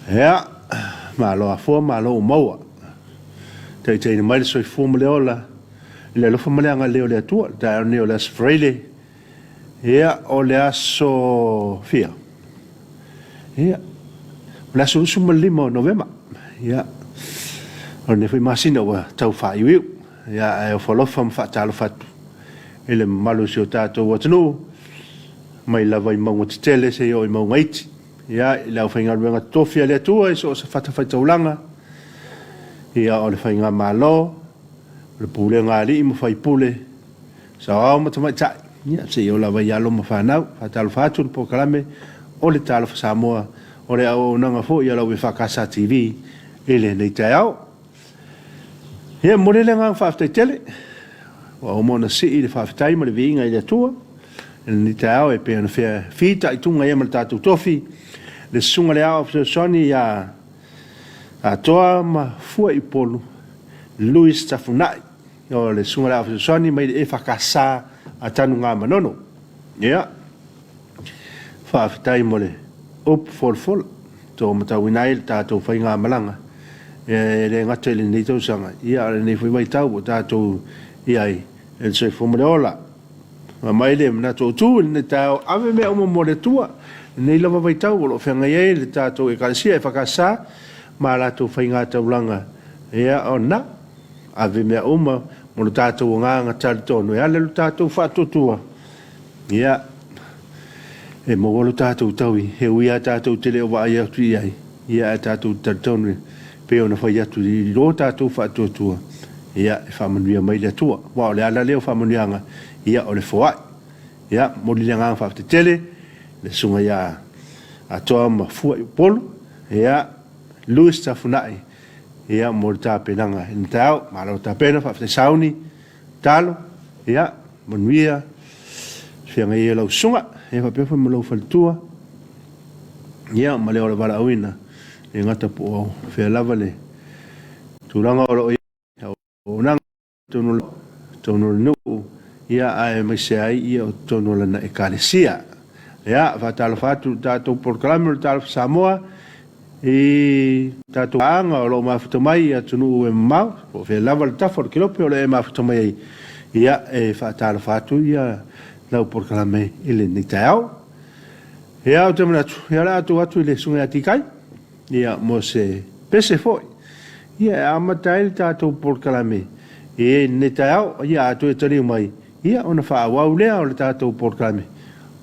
Ia, malo afua malo ua maua. Taitaiina mai le soifua ma le ola i le alofa ma le agalelei o le Atua. Le taeao nei o le Aso Faraile, ia, o le aso fia? Ia, o le aso 25 o Novema. Ia, o lenei foi masina ua tau faaiuiu. Ia, ae ofo alofa ma faatalofa atu i le mamalu o si o tatou atunuu, mai lava i mauga tetele seia oo i mauga iti. Ia, i le aufaigaluega totofi a le Atua i so o se fatafaitaulaga, ia, o le faigamalo, o le pulega a alii ma faipule, saoao ma tamaitai, ia, seia oo lava i alo ma fanau. Faatalofa atu i le polokalame o le Talofa Samoa, o le auaunaga foi a lau EFKS TV i lenei taeao. Ia, e momoli le agaga faafetai tele, ua uma ona sii le faafetai ma le viiga i le Atua i lenei taeao e pei ona fitaituga ai ma le tatou tofi, le Susuga i le Aoao Fesoasoani ia Atoa ma Fuaipolu Louis Tafunai, o le Susuga i le Aoao Fesoasoani mai le EFKS a Tanugamanono. Ia, faafetai mo le upu folafola. To matauina ai le tatou faigamalaga, e le gata i lenei tausaga, ia a o lenei foi vaitau ua tatou i ai i le soifua ma le ola. Aumai le manatu autu i lenei taeao, ave mea uma mo le Atua. I lenei lava vaitau o lo o feagai ai le tatou Ekalesia EFKS ma a latou faigataulaga, ia ona ave mea uma mo lo tatou agaga talitonu e ala i lo tatou faatuatua. Ia, e maua lo tatou taui, e ui lava tatou te le o vaai atu i ai, ia ae tatou te talitonu e pei ona fai atu i lo tatou faatuatua, ia, e faamanuia mai le Atua. Aua o le ala lea o faamanuiaga, ia, o le foai. Ia, momoli le agaga faafetai tele i le Susuga ia Atoa ma Fua Upolu, ia, Louis Tafunai, ia, mo le tapenaga i le taeao. Malo tapena, faafetai sauni. Talo, ia, manuia le feagai ai o lau susuga, ia faapea foi ma lou faletua, ia, ma le ola valaauina, e gata po o fea lava le tulaga o lo o i ai auaunaga i totonu o le nuu, ia, aemaise ai ia o totonu o lana ekalesia. Ia, faatalofa atu i le tatou polokalame o le Talofa Samoa, I tatou paaga o lo o mafuta mai i atunuu e mamao, po o fea lava le tafa o le kelope o lo o e mafuta mai ai, ia, e faatalofa atu ia lau polokalame i lenei taeao. Ia, ou te manatu, ia o le a tuu atu i le Susuga ia Tikai, ia, mo se pese foi, ia, e amata ai le tatou polokalame i lenei taeao. Ia, a toe taliu mai, ia, ona faaauau lea o le tatou polokalame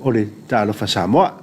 o le Talofa Samoa.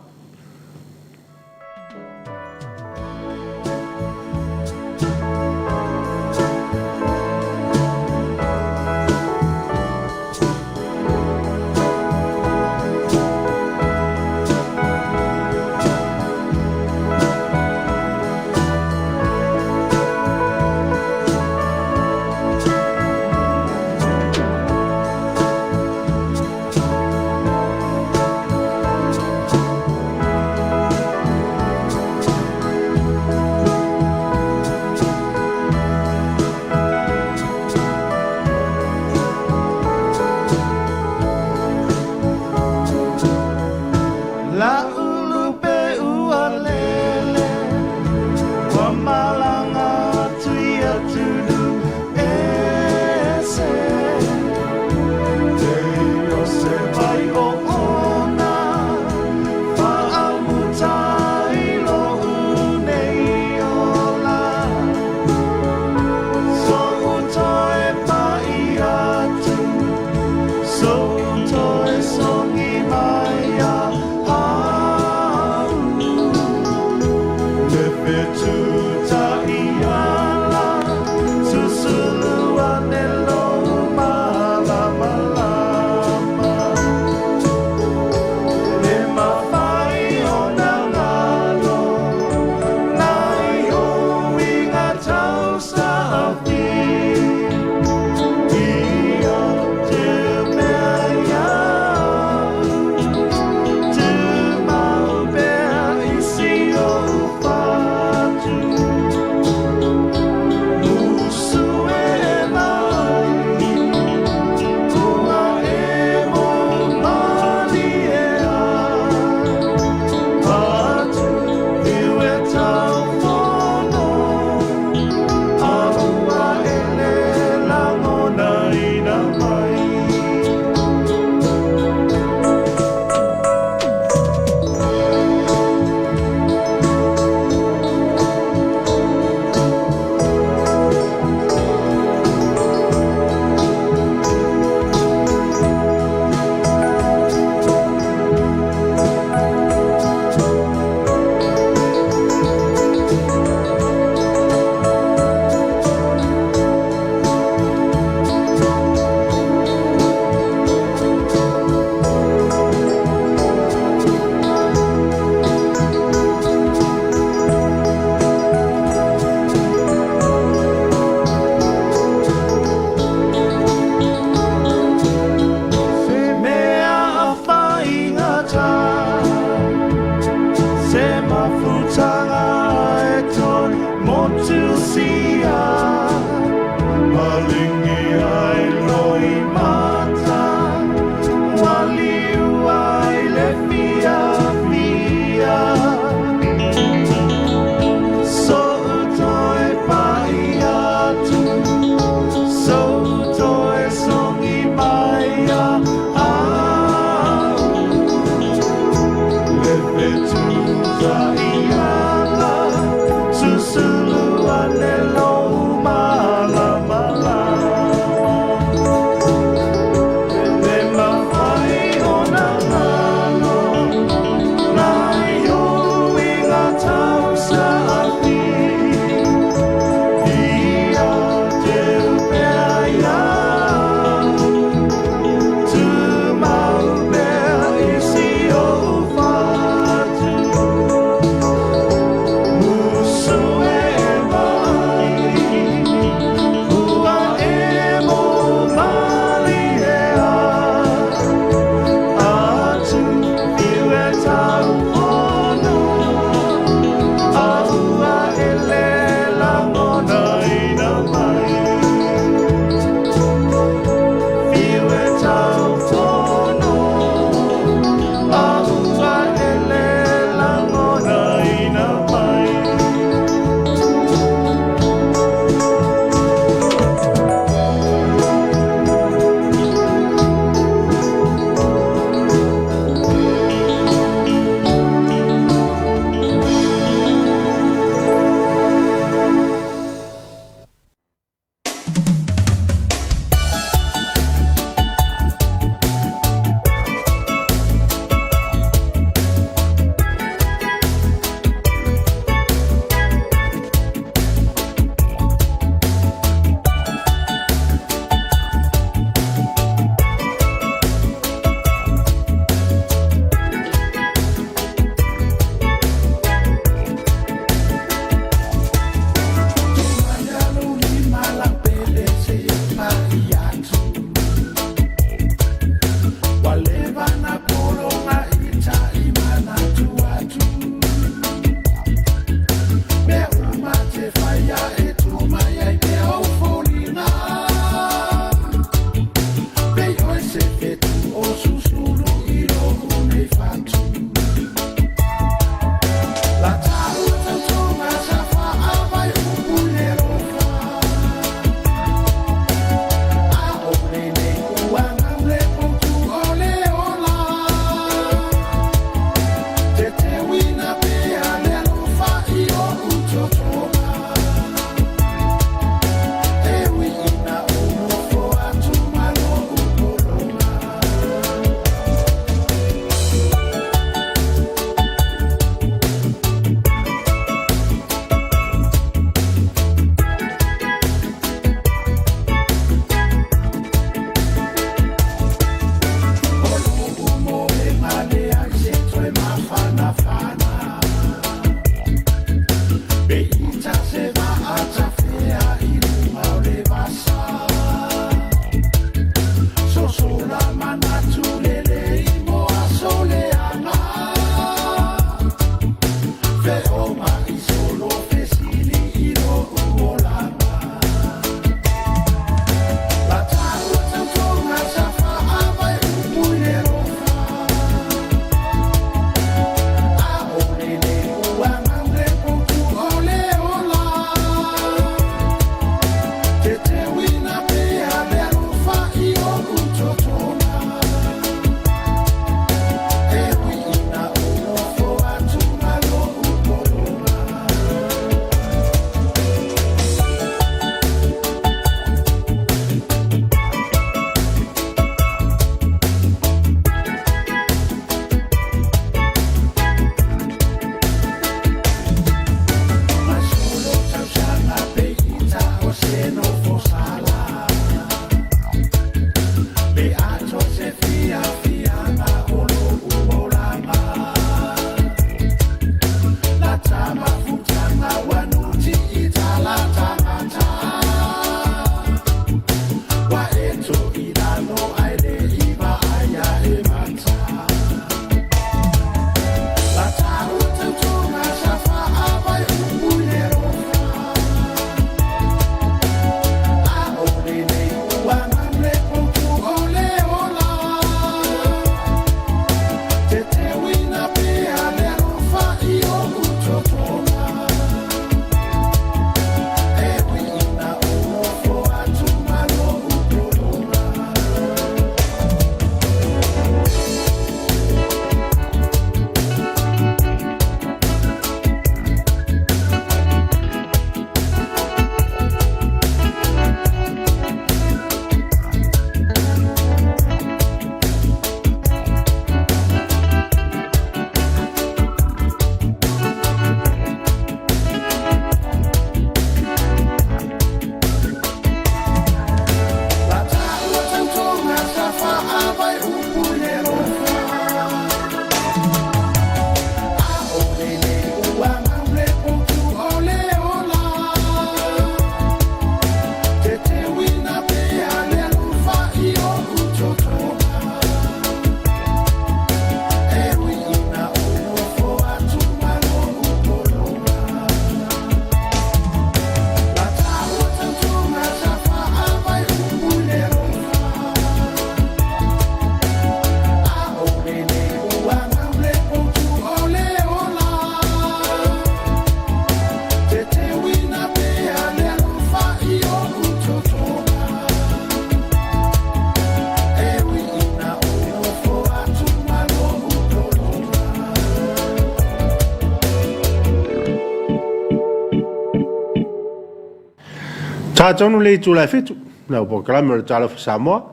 Sa tonu le itula e fitu, lau polokalame o le Talofa Samoa,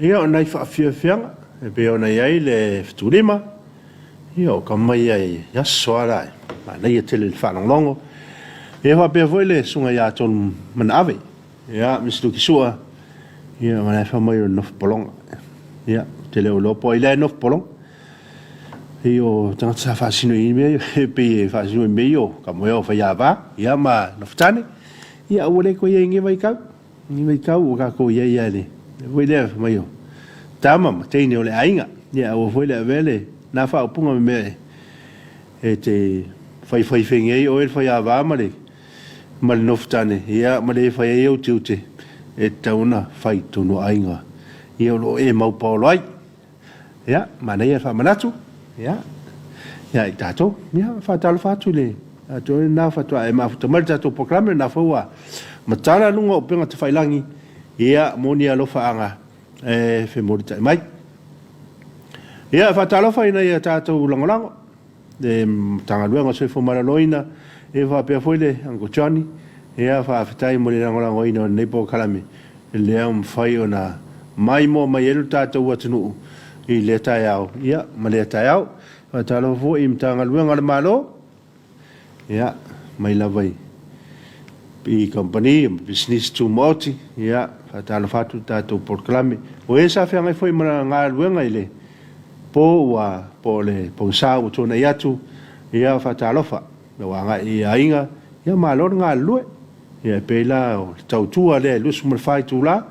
ia o nai faafiafiaga e pei ona i ai le fetulima, ia o tama ia i aso lava la e manaia tele i le faalogologo. Ia faapea foi le susuga ia Tolumanaave, ia Mr Luki Sua, ia o la e fai mai o le nofo pologa. Ia, ou te le o iloa po o ai la e nofo pologa. Pei o tagata sa faasino i mea ia, e pei e faasino i mea ia o Kamoea o Faiava, ia ma Nofotane. Ia ua le toe i ai i lenei vaitau. I lenei vaitau ua tatou i ai lava i le mea foi lea fai mai o tama ma teine o le aiga. Ia aua foi le avea lena faaupuga ma mea e te faifaifeigi ai oe le faiava ma le ma le nofotane, ia, ma le fai ai ou tiute e tatau ona fai i totonu o aiga ia o lo o e maupaolo ai. Ia, manaia le faamanatu, ia, ia i tatou. Ia, faatalofa atu i le tatou lena faatoa e mafuta mai le tatou polokalame, lena foi ua matala luga o upega tafailagi, ia, mo ni alofaaga e femolitai mai. Ia, faatalofa i nai a tatou lagolago. le Matagaluega o le Soifua Maloloina, ia faapea foi le Uncle Johnny, ia faafetai mo le lagolagoina o lenei polokalame lea ua mafai ona maimoa mai ai lo tatou atunuu i lea taeao, ia ma lea taeao. Faatalofa foi i Matagaluega a le Malo, ia, mai lava i i kamupani ma pisinisi tumaoti, ia, faatalofa atu i le tatou polokalame. O e sa feagai foi ma galuega i le po ua po o le pogisa ua tuanai atu, ia, faatalofa ua agai i aiga, ia malo le galulue. Ia e pei la o le tautua lea i le 24 itula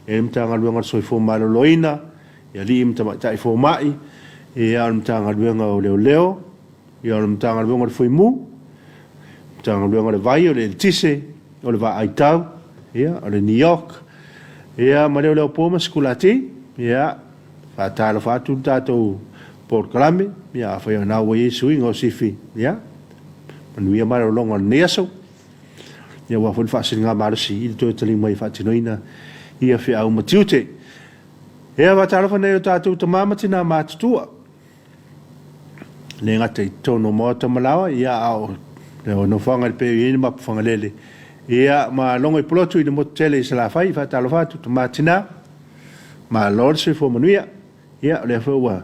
e le Matagaluega o le Soifua Maloloina, i alii ma tamaitai fomai, ia o le Matagaluega o Leoleo, Ia, o le Matagaluega o le Fuimu, Matagaluega o le Vai, o le Eletise, o le Vaai Tau, ia, o le NEOC, ia, ma Leoleo Po ma Sikulati. Ia, faatalofa atu le tatou polokalame. Ia, afai o lena ua i ai suiga o sifi, ia, manuia malologa o lenei aso. Ia, aua foi le faasiligamalosi i le toe taliu mai e faatinoina ia feau ma tiute. Ia, faatalofa nei o tatou tama ma tina matutua. le gata i totonu o maota ma laoa, ia, a o le nofoaga i le pei e i ai le mapu Fagalele, ia, ma logo i Pulotu i le motu tele i Salafai. Faatalofa atu tama tina, malo le soifua manuia. Ia, o lea foi ua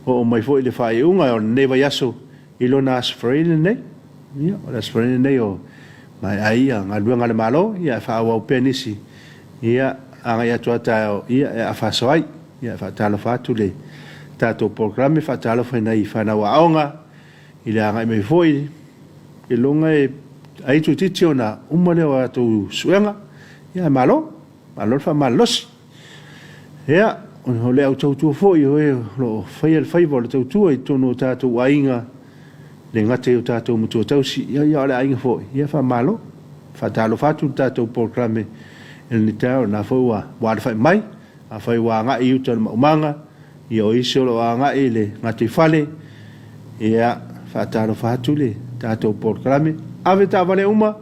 oo mai foi le faaiuga o lenei vaiaso i lona Aso Faraile lenei. Ia, o le Aso Faraile lenei o maea ai galuega a le Malo, ia, ae faaauau pea nisi, ia, agai atu a taeao, ia, e afa aso ai. Ia, e faatalofa atu le tatou polokalame, faatalofa i nai fanau aoga i le agai mai foi, iloga e ai toeitiiti ona uma lea o latou suega. Ia, ae malo, malo le faamalolosi. Ia, o le au tautua foi o e o lo o faia le faiva o le tautua i totonu o tatou aiga, le gata i o tatou matua tausi, ia, ia o le aiga foi, ia faamalo. Faatalofa atu le tatou polokalame i lenei taeao, o lena foi ua alafai mai. Afai ua agai i uta i le maumaga, ia o isi o lo o agai i le gataifale, ia, faatalofa atu le tatou polokalame. Ave taavale uma,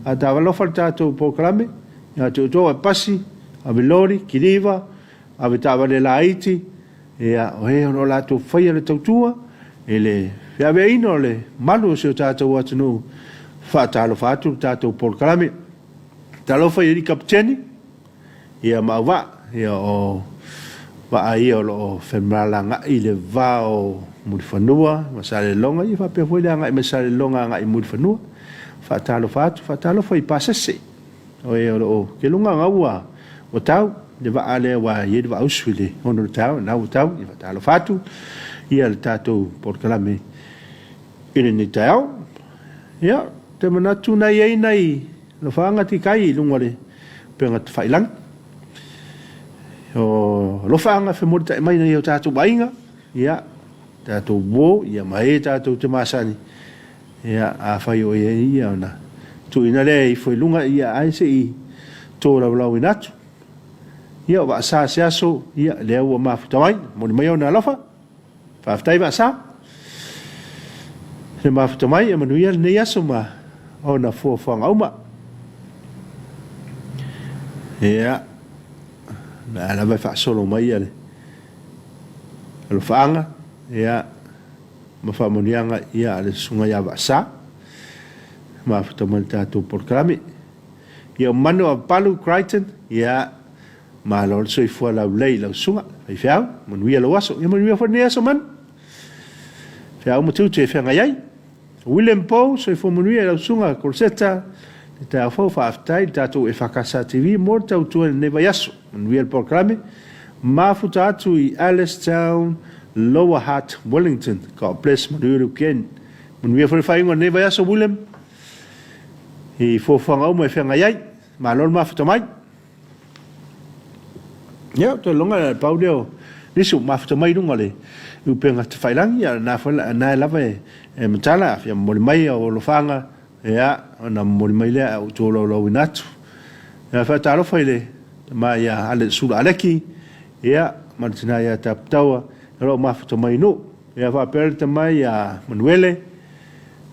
faatalofa le tatou polokalame, ia te outou ave pasi, ave loli, kiliva, ave taavale laiti, ia, o e o lo o latou faia le tautua i le feaveaiina o le malu o si o tatou atunuu, faatalofa atu le tatou polokalame. Talofa i alii kapeteni. Ia ma auvaa, ia o vaa ia o lo o femalagaai i le va o Mulifanua ma Salelologa, ia faapea foi le agai mai Salelologa agai i Mulifanua. Faatalofa atu, faatalofa i pasese o e o lo o keluga gau ua ua tau le vaa lea ua i ai le vaausu i le 6 o le taeao, lena ua tau. Ia faatalofa atu ia le tatou polokalame i lenei taeao. Ia, ou te manatu na i ai nai Alofaaga Tikai i luga o le upega tafailagi. O alofaaga femolitai mai nai o tatou aiga, ia, tatou uo, ia ma e tatou te masani, ia, afai o i ai ia ona tuuina lea e ifo i luga, ia, ae se i tolaulaauina atu. Ia, o Vaasa se aso, ia, lea ua mafuta mai, momoli mai ona alofa. Faafetai Vaasa. Le mafuta mai e manuia lenei aso ma ona fuafuaga uma. Ia, o lea lava e faasolo mai le alofaaga, ia, ma faamanuiaga ia a le Susuga ia Vaasa. Mafuta mai le tatou polokalame. Ia o Manu a Palu Crichton, ia, malo le soifua laulelei i lau susuga, faifeau, manuia lou aso. Ia manuia foi lenei aso Manu. Feau ma tiute e feagai ai. William Pou, soifua manuia i lau susuga Koloseta, le taeao fou, faafetai i le tatou EFKS TV mo le tautua i lenei vaiaso. Manuia le polokalame. Mafuta atu i Alice Town, Lower Hutt, Wellington. God bless, manuia le weekend. Manuia foi le faaiuga o lenei vaiaso William i fuafuaga uma e feagai ai. Malo le mafuta mai. Ia, ou te lagona le pau lea o nisi ua mafuta mai i luga o le upega tafailangi, a o lena foi lena e lava e matala, a fia momoli mai au alofaaga, ia, ona momoli mai lea ae ou tolaulauina atu. Ia, faatalofa i le tama ia Sula Aleki, ia, ma le tina ia Taputaua, o lo o mafuta mai i Nuu. Ia, faapea le tama ia Manuele,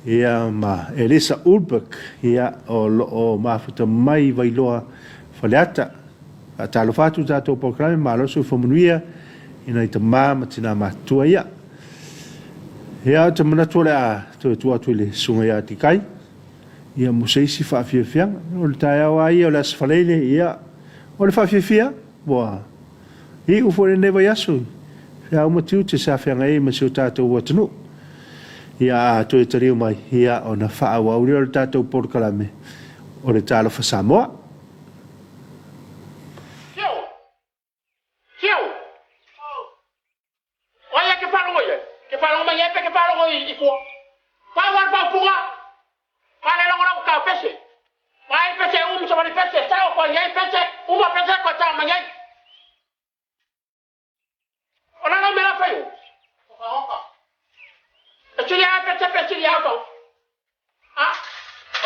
ia ma Elisa Ulberg, ia, o lo o mafuta mai i Vailoa Faleata. Faatalofa atu i le tatou polokalame, malo le soifua manuia i nai tama ma tina matutua ia. Ia, ou te manatu o le a toe tuu atu i le Susuga ia Tikai, ia mo se isi faafiafiaga. O le taeao lava ia o le Aso Faraile, ia, o le faafiafia ua iu foi lenei vaiaso i feau ma tiute sa feagai ai ma si o tatou atunuu. Ia, a toe taliu mai, ia, ona faaauau lea o le tatou polokalame o le Talofa Samoa. Tio! Tio! O ai e ke faalogo i ai? Ke faalogo mai ai pe ke faalogo i, i tua? Pau a le paupuga, ma le logologo ka pese. Ma ai pese um sa pese, sao ko ai pese, uma pese ko ta mai ai. O la me la fai. Oka oka. E sili a pese pe sili a ko. A.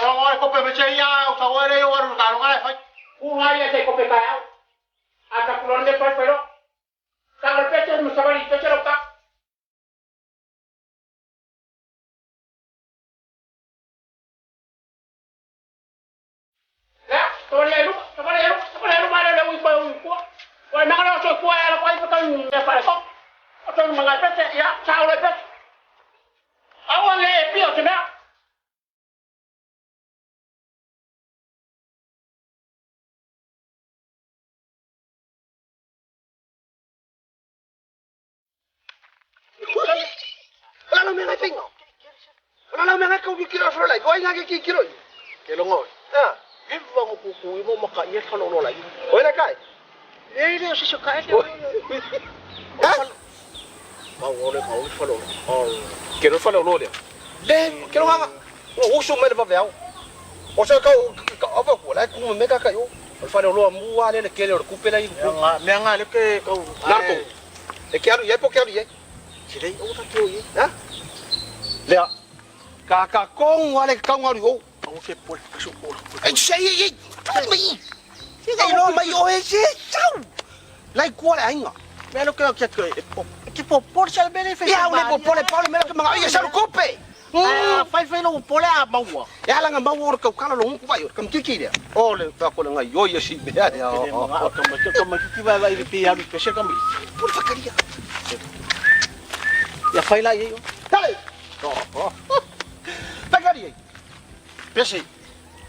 O ngoi ko pe pese ia o sa ore o aru ka ronga fai. Ku ngai e te ko pe ka au. A ta kulon me fai fai ro. Ka le pese mo sa vali pese ro ka. O la mea ngai whainga. O la mea ngai kau ki kiro lai. Ko ai ngai ki kiro. Ke longo. Ah. He wa ngo ku ku i mo maka ia whalo lo lai. Oi la kai. E le o se ka e le. Ha? Pa o le ka o whalo. O. Ke ro whalo lo le. Le ke ro hanga. O usu me le vaveau. O sa kau ka ava ku la ku me ka ka yo. O whalo lo mu wa le le ke le o kupe la i ku. Nga mea nga le ke kau. Narko. E ke alu i po ke alu i. Se lei o ta ke o i. Ha? Lea. Ka ka kong wa le ka ngaru o. O ke pole ka so o. E sei ei ei. Mai. Ei lo mai o e se sau. Lai kua le ainga. Mea lo ke o ke ke ke po pole sa le fe. Ia le po pole pole me ke manga ia sa kupe. Ah, fai fai lo pole a maua. E ala nga mau o kau kala lo ku vai kam kiki le. O le fa ko le ngai yo ia si me ya. Ka ma ka ma ki vai vai pe alu pe se ka mi. Pule whakaria. Ia fai la ia. Tale. Whakaria. Pese.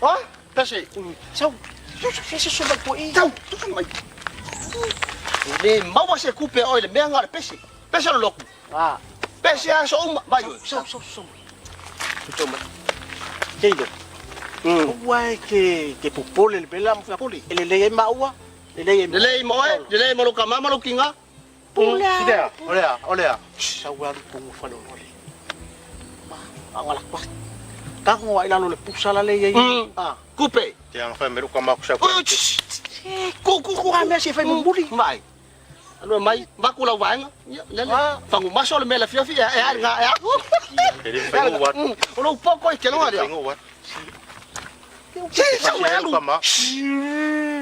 Ha? Pese. Sau. Se se so mai ko i. Tau, tutu mai. Le maua se kupe o le mea ngā le pese. Pese lo loku. Ah. Pese a so uma. Vai. Sau sau sau. Tutu mai. Keilo. Ua e ke ke popole le bela mo pole. E le le e maua. Le le e Le le mo e, le le mo lo ka mama lo kinga. Pule. Sidea, olea, olea. Sau alu kongo falo lole. Ma, angala kwa. Ka ngo ai lalo le pusa la le ia. Ah. Kupe. Te anga whai meru ka maku sa Ku ku ku. Ku mea se fai mumuli. Mai. Alo mai, maku la vaenga. Le le. Fangu maso le mele fia fia e ai nga e. E le whai wat. O lo poko e ke longa Whai dia. wat. Se sa we alu. Ka ma.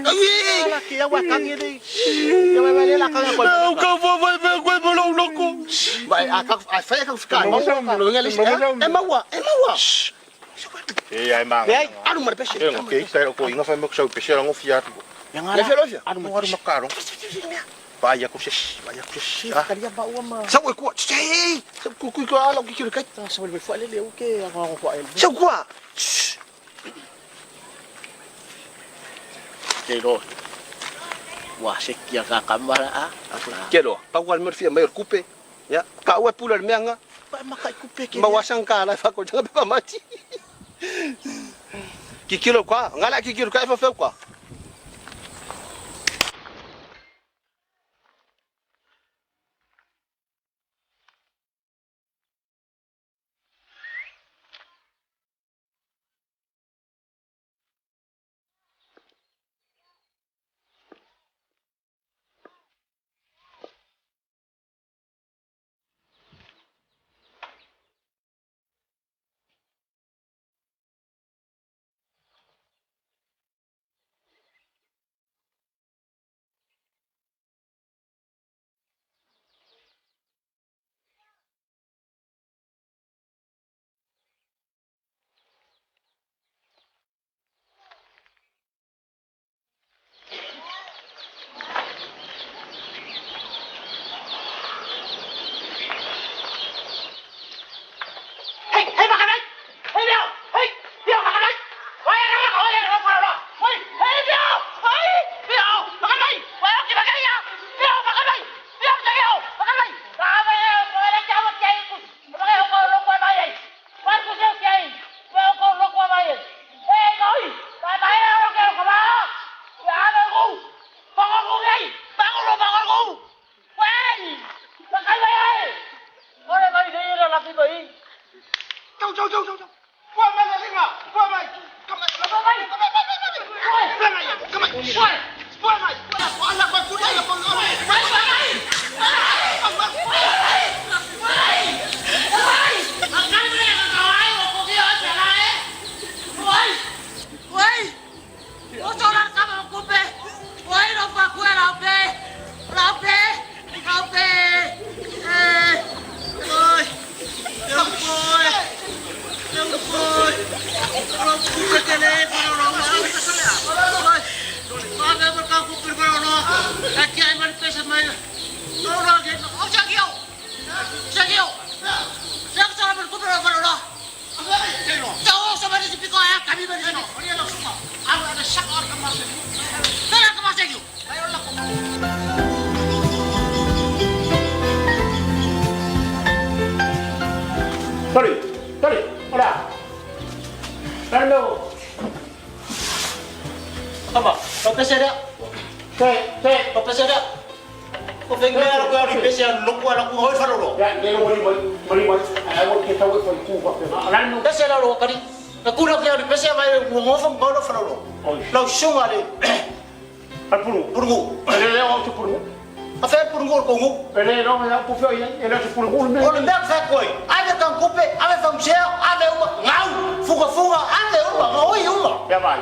Ai. La ke ia wa kangi le. Ia wa le la kangi ko. Au ka fo fai me koe mo lo loko. Mai a ka a fai ka fika. Lo ngali. E maua, e maua. E ai manga. Leai. Alu mare pese. E ngo ke sai o ko inga whai meku sau pese rango fia atu. Ia ngala. Le fia lo fia. Alu Aru ma. makaro. Vai aku se, vai aku se. Ah, Karia ba ua ma. Sa we kua. Se. Ku ku ku ala ki ki kai. Sa le fo le le u ke anga ngo fo el. Sa kua. te iloa ua seki a kakama la a. Ke loa, pau lava le mea o le fia mai o le kupe. Ia, ka ua e pule le mea nga. Pa maka i kupe ke Ma ua sang ka la fa ko tanga pe mati. Kikilo kwa, ngala kikilo ka e fa feu kwa. Sorry, sorry, o le a? Le a le mea ua. Kama, lau pese lea. Se, se. Lau pese lea. O fengi mea lau au pese a loku a loku hoi whalolo. Ya, le ua lima, lima, ai ua ke tau e whai kū whapena. O le a le mea. Pese lau kari. Na kura ke au pese a mai ua ngofa mbaula whalolo. Lau sunga le. Al puru. Purungu. E le leo au te purungu. A fea purungu o le kongu. E le leo au po fea i ai, e leo te purungu le mea. O le mea fea koe. Ave kankupe, ave famusea, ave uma, ngau, fuga fuga, ave uma, ngaoi uma. Ia vai.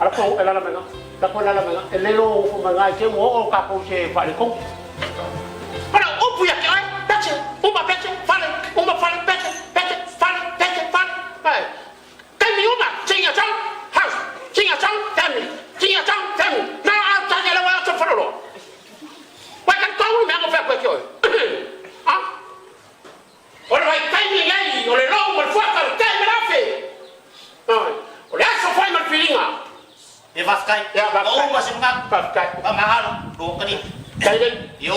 Ala ko e lala menga. La ko lala menga. E le lo fu menga ke wo o ka ko se fa le ko. Para upu ya ke ai, pece, uma pece, fale, uma fale pece, pece, fale, pece, fale. Ai. Kai mi uma, tinga chang, house, tinga chang, family, tinga chang, family. Na a ta ke la wa ta falo lo. Wa ka ko me ngo fa ko ke oi. Ah. O le vai kai mi ngai, o le lo mo fua ka kai me la fe. Ai. O le aso fai ma filinga. E vafkai. Ya, vafkai. O uma se mga. Vafkai. Pa mahalo, lo kani. Kai le. Yo.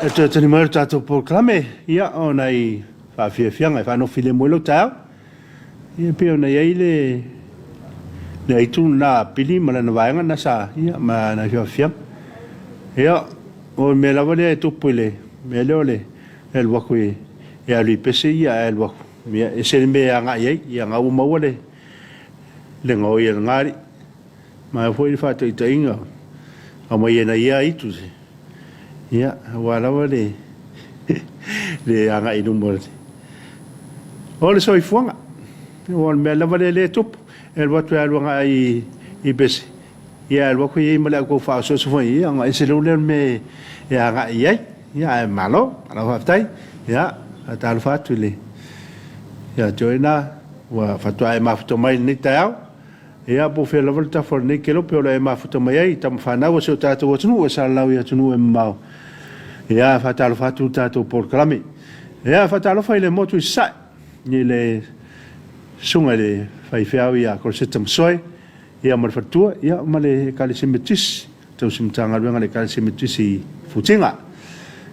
E toe tali mai le tatou polokalame, ia, o nai faafiafiaga e faanofilemu ai lou taeao. Ia, e pei ona i ai le le aitu lena a Pili ma lana vaega lena sa, ia, ma nai fiafiaga. Ia, o le mea lava lea e tupu i le mea lea o le alu atu e alu i pese ia ae alu atu, ia, ese le mea e agai i ai, ia, na ua maua le le gaoi a lena alii. Ma foi le faataitaiga aumai e nai ia itu se, ia, aua lava le le agai i luma o le soifuaga. O le mea lava lea lea e tupu, e alu atu e alu agai i pese, ia e alu atu e i ai ma le au tau faaosoaso foi, ia ona ese loa lea o le mea e agai i ai. Ia ae malo, malo faafetai. Ia, faatalofa atu i le ia te oe na ua faatoa e mafuta mai i lenei taeao. Ia, po o fea lava le tafa o lenei kelope o lo o e mafuta mai ai i tama fanau a si o tatou atunuu e salalau i atunuu e mamao. Ia, faatalofa atu i le tatou polokalame. Ia, faatalofa i le motu i Sasae, i le susuga i le faifeau ia Koloseta Masoe, ia ma le faletua, ia ma le Ekalesia Metotisi, tausi Matagaluega a le Ekalesia Metotisi i Futiga.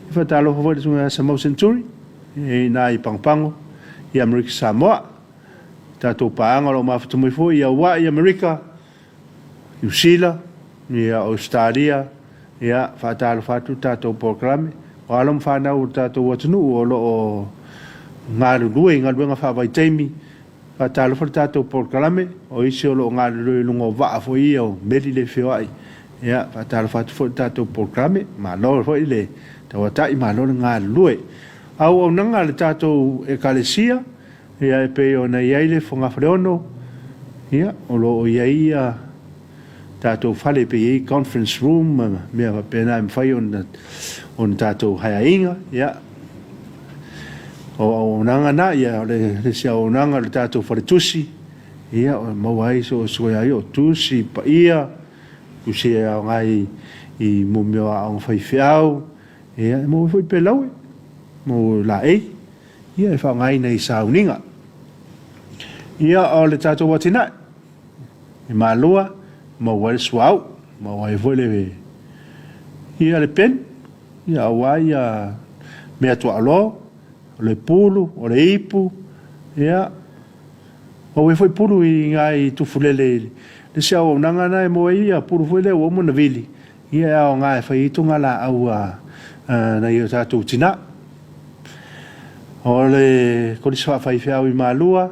Ia, faatalofa foi i le susuga ia Samau Seneturi, i ina i Pagopago, i Amerika Samoa. Tatou paaga o lo o mafuta mai foi i Aua'i, Amerika, Niu Sila, ia Ausetalia, ia faatalofa atu le tatou polokalame. O alo ma fanau o le tatou atunuu o lo o galulue i galuega faavaitaimi, faatalofa le tatou polokalame. O isi o lo o galulue i luga o vaa foi ia o meli le feoai, ia faatalofa atu foi le tatou polokalame. Malo foi le tauatai, malo le galulue. Auaunaga a le tatou Ekalesia. Ia e pei ona i ai le fogafaleono, ia, o lo o i ai ia tatou fale e pei e i ai conference room ma mea faapena e mafai ona ona tatou haeaina, ia. O auaunaga na, ia o le isi auaunaga o le tatou faletusi, ia e maua ai so o se ai o tusi paia, tusi e aoga i i mea o aoga faifeau, ia e maua ai foi pelaue mo laei. Ia e faaaogaina i sauniga. Ia o le tatou atinae i Malua, maua ai le suauu, maua ai foi le ia le peni, ia aua ia mea tuaoloa, o le pulu, o le ipu, ia maua ai foi pulu i nai tufulele i le isi auaunaga lena e maua ai ia pulu foi lea ua uma ona vili, ia e aoga e fai ai togalaau a nai o tatou tina. O le Kolisi Faafaifeau i Malua,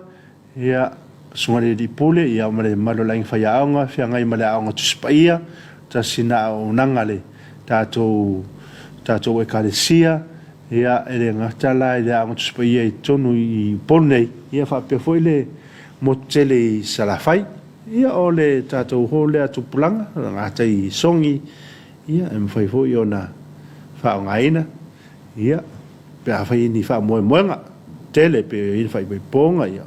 ia, Susuga i le Alii Pule, ia, ma le mamalu o le Aiga Faiaoga, feagai ma le Aoga Tusi Paia, tasi na auaunaga a le tatou, tatou Ekalesia, ia, e le gata la i le Aoga Tusi Paia i totonu i Upolu nei, ia faapea foi le motu tele i Salafai. Ia, o le tatou hall lea a Tupulaga, o le gatai i Sogi, ia, e mafai foi ona faaaogaina. Ia, pe afai i ni faamoemoega tele pe i ai ni faaipoipoga, ia,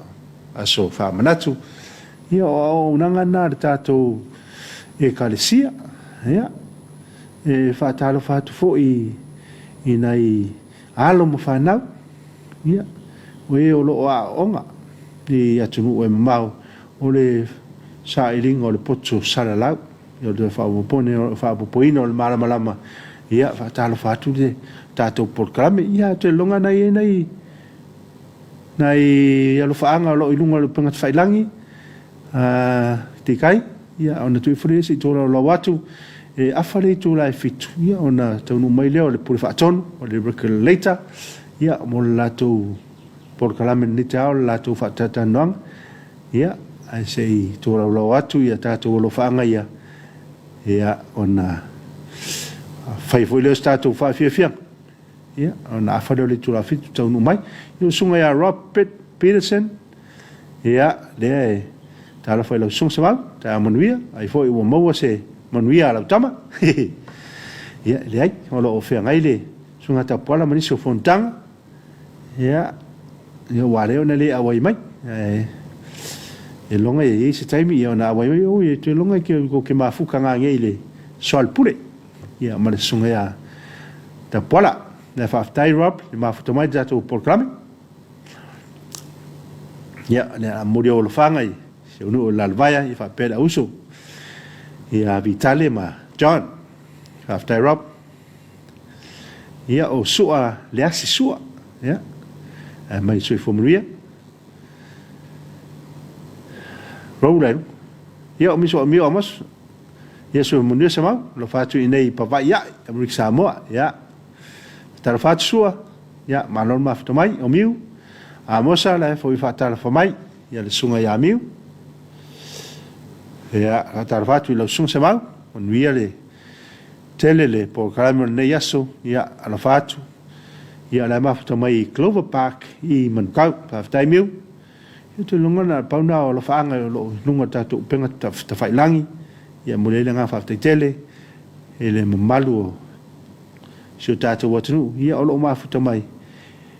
aso faamanatu, ia, o auaunaga na a le tatou Ekalesia. Ia, e faatalofa atu foi i nai alo ma fanau, ia, o e o lo o aooga i atunuu e mamao, o le sailiga o le poto salalau. O le faaopoopoina o le malamalama, ia, faatalofa atu le tatou polokalame. Ia, ou te lagona na i ai nai, nai alofaaga o lo o i luga o le upega tafailagi, tikai, ia, ona tuu ifo lea se i tolaulau atu, e afa le itula e 7, ia, ona taunuu mai lea o le Pule Faatonu, o le Regulator, ia, mo le latou polokalame i lenei taeao, le latou faatalatalanoaga. Ia, ae se i tolaulau atu ia tatou alofaaga ia, ia, ona fai foi lea o se tatou faafiafiaga, ia, ona afa lea o le itula 7 taunuu mai. Ia, o susuga ia Robert Peterson, ia, lea e talofa i lau susuga Samau, taeao manuia, ai foi ua maua se manuia a lau tama. Ia, e leai, o lo o feagai le susuga Tapuala ma nisi o fonotaga, Ia, ia ua ala ai ona le auai mai. Ae e loga e i ai se taimi ia ona auai mai, oi e toe loga ke ko ke mafuka ngā ngei le soalepule. Ia ma le susuga ia Tapuala. Ia faafetai Rob, le mafuta mai le tatou polokalame. Ia, le a momoli ou alofaga i si ou nuu o Lalovaea, ia faapea le auuso ia Vitale ma John. Faafetai Rob. Ia, o Sua Leasi Sua. Ia, ae mai soifua manuia. Roll ai luga. Ia, o miso o Mio Amos. Ia, soifua manuia Semau. Alofa atu i inei i Pava'i a'i, Amerika Samoa. Ia, talofa atu Sua. Ia, malo le mafuta mai, o Miu. Amosa, la e foi faatalofa mai. Ia, le susuga ia Miu. Ia, faatalofa atu i lau susuga Semau. Manuia le tele le polokalame o lenei aso. Ia, alofa atu. Ia, o la e mafuta mai i Clover Park i Manukau. Faafetai Miu. Ia, ou te lagona na pau na o alofaaga o lo o i luga o le tatou upega tafailangi. Ia, momoli ai le agaga faafetai tele i le mamalu o si o tatou atunuu, ia, o lo o mafuta mai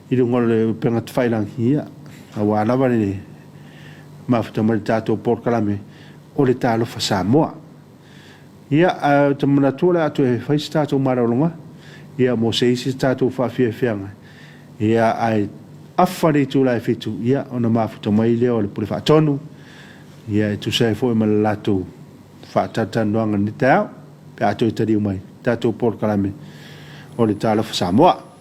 i luga o le upega tafailangi, ia, aua lava le mafuta mai i le tatou polokalame o le Talofa Samoa. Ia, ae ou te manatu o le a toe fai se tatou malologa, ia, mo se isi tatou faafiafiaga, ia, ae afa le itula e 7, ia, ona mafuta mai lea o le Pule Faatonu, ia, e tusa ai foi ma le latou faatalatalanoaga i lenei taeao, pe a toe taliu mai tatou polokalame o le Talofa Samoa.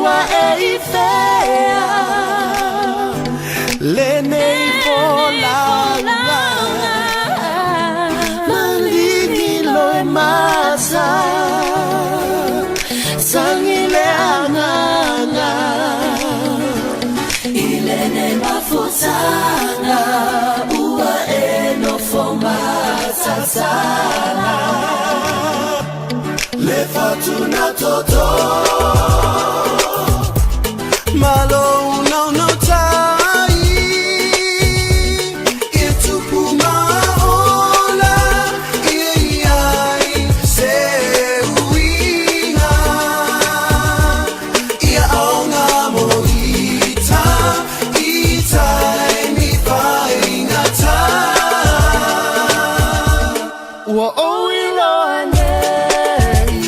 ua e i fea lenei folauga Maligi loi masa Sangi le agaga I lenei mafutaga Ua e nofo matasala Le fatuna toto Malo unauno tai I tupu ma ola I ai se uiga Ia aoga mo ita I taimi faigata Ua ou iloa nei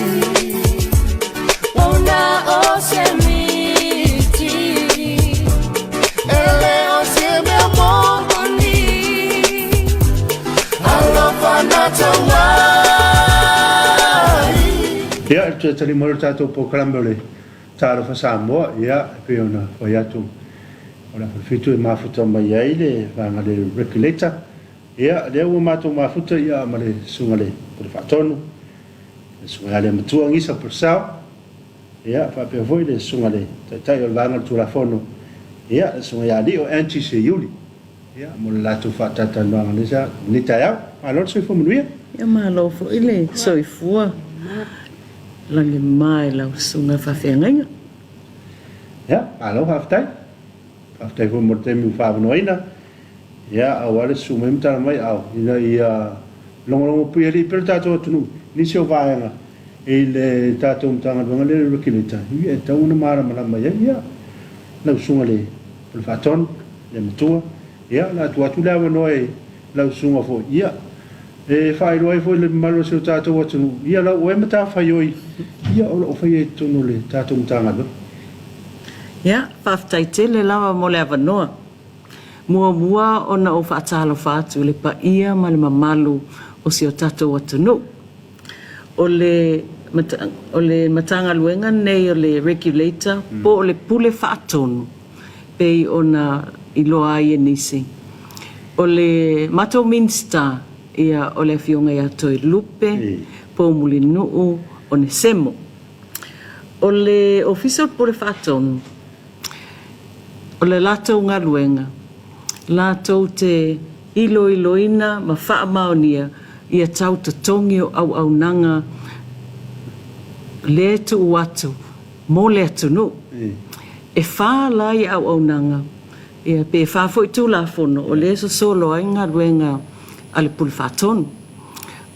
Ona o se miti E le o se mea moni Alofa na tauai. Ia, e toe tali mai le tatou polokalame o le Talofa Samoa, ia, e pei ona fai atu, o le afafitu e mafuta mai ai le vaega le regulator, Ia, lea ua matou mafuta ia ma le Susuga le Pule Faatonu, le Susuga ia Leamatua Gisa Purcell, ia, faapea foi le Susuga le Taitai o le Vaega o le Tulafono, ia, le Susuga ia Lio Angie Seiuli, ia, mo le latou faatalatalanoaga i lenei taeao. Malo le soifua manuia. Ia malo foi le soifua lagima i lau Susuga Faafeagaiga. Ia, malo faafetai. Faafetai foi mo le taimi ua faaavanoaina. Ia, aua le susu mai ma tala mai ao, ina ia logologo puialii pea le tatou atunuu i nisi o vaega i le tatou Matagaluega lea o le Regulator, ia e tatau ona malamalama i ai, ia, lau susuga i le Pule Faatonu, le Matua, ia, o le a tuu atu le avanoa i lau susuga foi, ia, e faailoa ai foi i le mamalu o si o tatou atunuu, ia, lau oe matafaioi, ia, o lo o faia i totonu o le tatou Matagaluega. Ia, faafetai tele lava mo le avanoa. Muamua ona ou faatalofa atu i le paia ma le mamalu o si o tatou atunuu. O le o le Matagaluega lenei o le Regulator po o le Pule Faatonu pei ona iloa ai e nisi. O le matou Minisita ia o le Afioga ia Toelupe Poumulinuu Onesemo. O le Ofisa o le Pule Faatonu, O le latou galuega, latou te iloiloina ma faamaonia ia tau totogi o auaunaga lea e tuu atu mo le atunuu. E fa la ia auaunaga, ia pe fa foi Tulafono o lea e sosolo ai galuega a le Pule Faatonu.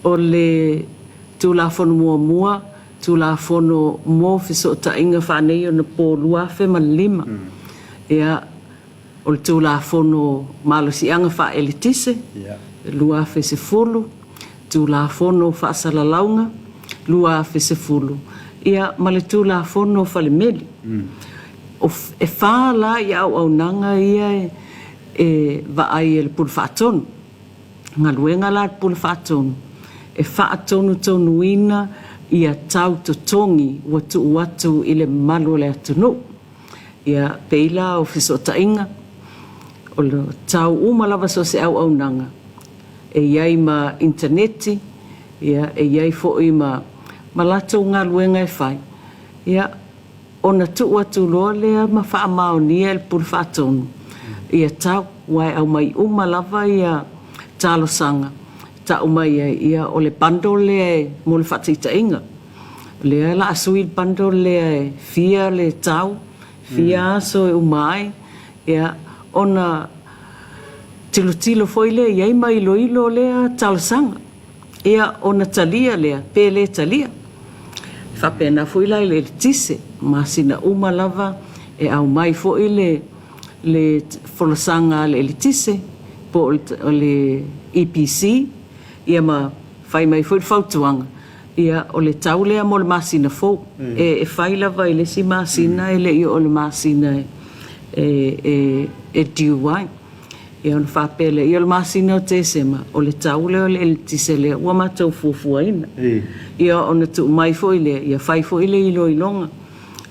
O le Tulafono muamua, Tulafono mo Fesootaiga Faaneionapo 2005, ia, o le Tulafono Malosiaga Faaeletise 2010, Tulafono Faasalalauga 2010, ia, ma le Tulafono Falemeli. O, e fa la ia auaunaga ia e vaai e le Pule Faatonu. Galuega la a le Pule Faatonu e faatonutonuina ia tau totogi ua tuu atu i le mamalu o le atunuu. Ia pei la o fesootaiga, o tau uma lava so o se auaunaga, e i ai ma initaneti, ia e i ai foi ma ma latou galuega e fai, ia Ona tuu atu loa lea ma faamaonia e le Pule Faatonu ia tau, aua e aumai uma lava ia talosaga e tau mai ai, ia o le bundle lea e mo le faataitaiga, o lea o le a sui le bundle lea e fia le tau, fia aso e uma ai, ia ona tilotilo foi lea i ai ma iloilo lea talosaga. Ia, ona talia lea, pe le talia. E faapena foi la i le eletise, masina uma lava e aumai foi le le folasaga a le eletise po o le EPC, ia ma fai mai foi le fautuaga, ia o le tau lea mo le masina fou. E fai lava i le isi masina e le i oo i le masina e e due ai. Ia ona faapea lea, ia o le masina o Tesema, o le tau lea o le eletise lea ua matou fuafuaina. Ia ona tuu mai foi lea, ia fai foi le iloiloga.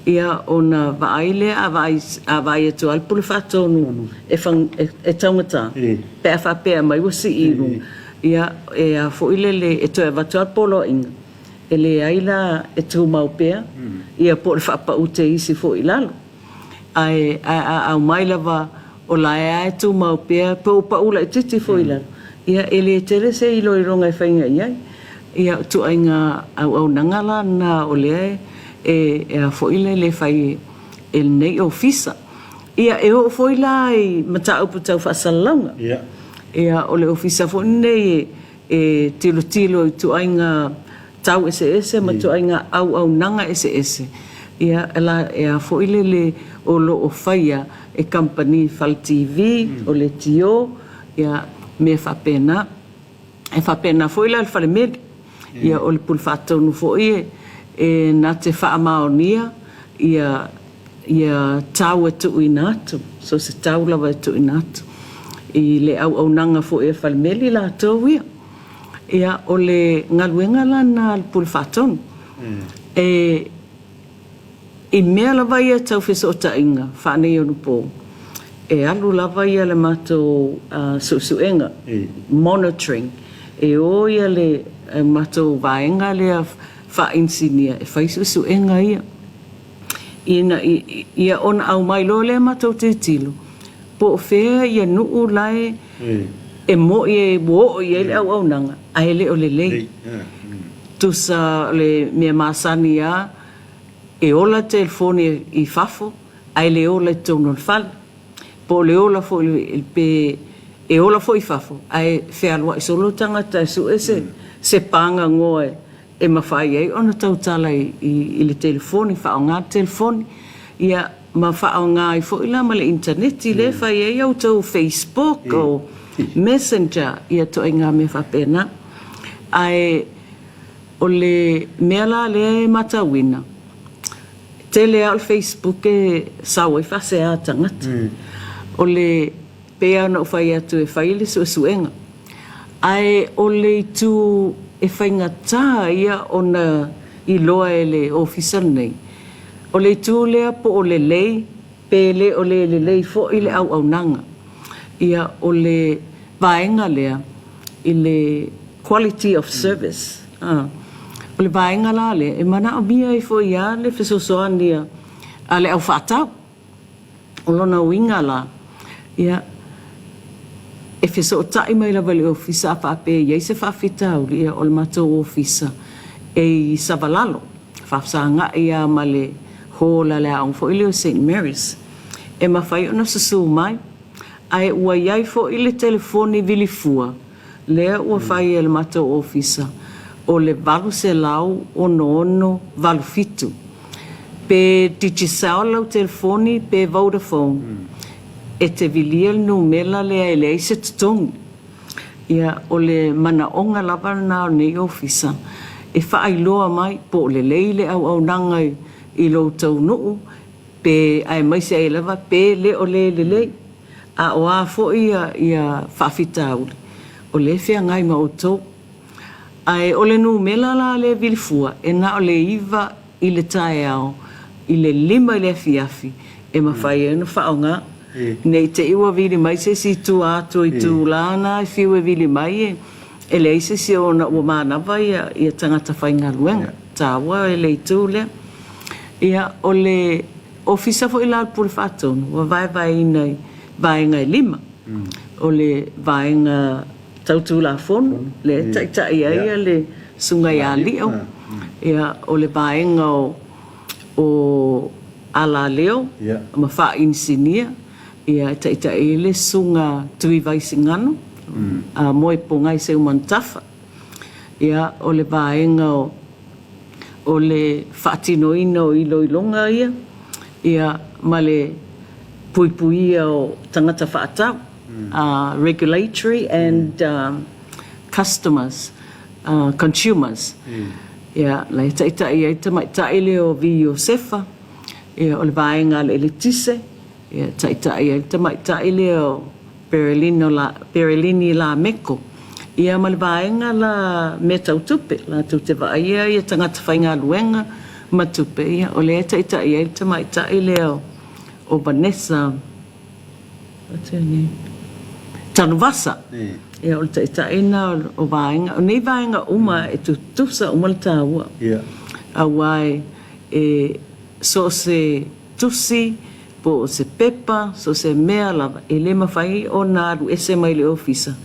Ia, ona vaai lea, a vaai, a vaai atu lava le Pule Faatonu e e taugata, pe a faapea mai ua sii i luga, ia, e a foi lele, e toe avatu lava le poloaiga, e leai la e tumau pea, ia po o le faapaute isi foi i lalo. Ae, ae a aumai lava o la e lava e tumau pea pe ua pau laitiiti foi i lalo, ia e le tele se iloiloga e faiga i ai. Ia o ituaiga auaunaga la na o lea e e a foi le fai e lenei Ofisa. Ia e oo foi la i mataupu tau faasalalauga. Ia o le Ofisa foi lenei e tilotilo i ituaiga tau eseese ma ituaiga auaunaga eseese, ia la e a foi lele o lo o faia e kamupani fale TV, o leitio, ia mea faapena. E faapena foi la le fale meli, ia o le Pule Faatonu foi e na te faamaonia ia ia tau e tuuina atu, so se tau lava e tuuina atu i le auaunaga foi a le fale meli latou ia. Ia, o le galuega la lena a le Pule Faatonu. E, i mea lava ia tau fesootaiga faaneionapo, e alu lava ia le matou suesuega, monitoring, e o ia le matou vaega lea faa-inisinia e fai suesuega ia. Ina ia ona aumai loa lea matou tilotilo, Po o fea ia nuu la e moi ua oo i ai le auaunaga ae le o lelei. Tusa o le mea masani lava, e ola le telefoni i fafo ae le ola i totonu o le fale. Po o le ola foi pe e ola foi i fafo ae fealuai solo le tagata e sue se pagagoa e mafai ai ona tautala i le telefoni, faaaoga le telefoni, ia, ma faaaoga ai foi la ma le initaneti lea e fai ai a outou Facebook o Messenger, ia ituaiga mea faapena. Ae o le mea la lea e matauina, tele lava o le Facebook e sao ai faasea a tagata. O le pei lava ona ou fai atu e fai le suesuega, ae o le itu e faigata ia ona iloa e le Ofisa lenei, o le itu lea po o lelei pe le o le lelei foi le auaunaga. Ia, o le vaega lea i le quality of service, o le vaega la lea e manaomia ai foi lava le fesoasoani a le au faatau. O lona uiga la, ia, e fesootai mai lava i le Ofisa a faapea e i ai se faafitauli, ia, o le matou Ofisa e i Savalalo, faafesagai lava ma le hall a le aoga foi lea o Saint Mary's. E mafai ona susu mai, ae ua i ai foi le telefoni vilifua Lea ua fai e le matou ofisa o le 800 66 87. Pe Digicel lau telefoni pe Vodafone, e te vilia le numera lea e leai se totogi. Ia, o le manaoga lava lena o lenei ofisa, e faailoa mai po o lelei le auaunaga i lo outou nuu, pe aemaise ai lava pe le o le lelei. A o a foi ia faafitauli, o lea e feagai ma outou. Ae o le numera la lea e vili fua, e na o le 9 i le taeao i le 5 i le afiafi e mafai ai ona faaaoga. Ne i te i ua vili mai se isi i tua atu o itula na e fiu e vili mai e leai se isi ona ua manava ia tagata faigaluega. Taua le itu lea. Ia, o le Ofisa foi la o le Pule Faatonu ua vaevaeina i vaega e 5. O le vaega tau Tulafono, lea e taitai ai le Susuga ia Lio, ia, o le vaega o alaleo ma faainisinia, ia, e taitai ai le Susuga Tuivai Sigano, Moepogai Seumanutafa. Ia, o le vaega o o le faatinoina o iloiloga ia, ia ma le puipuia o tagata faatau, regulatory and customers, consumers. Ia, la e taitai ai le tamaitai lea o Vi Iosefa, ia o le vaega a le eletise, Ia taitai ai le tamaitai lea o Perelino La, Perelini Lameko, ia ma le vaega la mea tau tupe, latou te vaaia ia tagata faigaluega ma Tupe, ia, o lea e taitai ai le tamaitai lea o Vanessa, what's her name? Tanuvasa. Ia, o le taitai lena o vaega, o nei vaega uma e tutusa uma le taua. Aua e so o se tusi po o se pepa, so o se mea lava, e le mafai ona alu ese mai le ofisa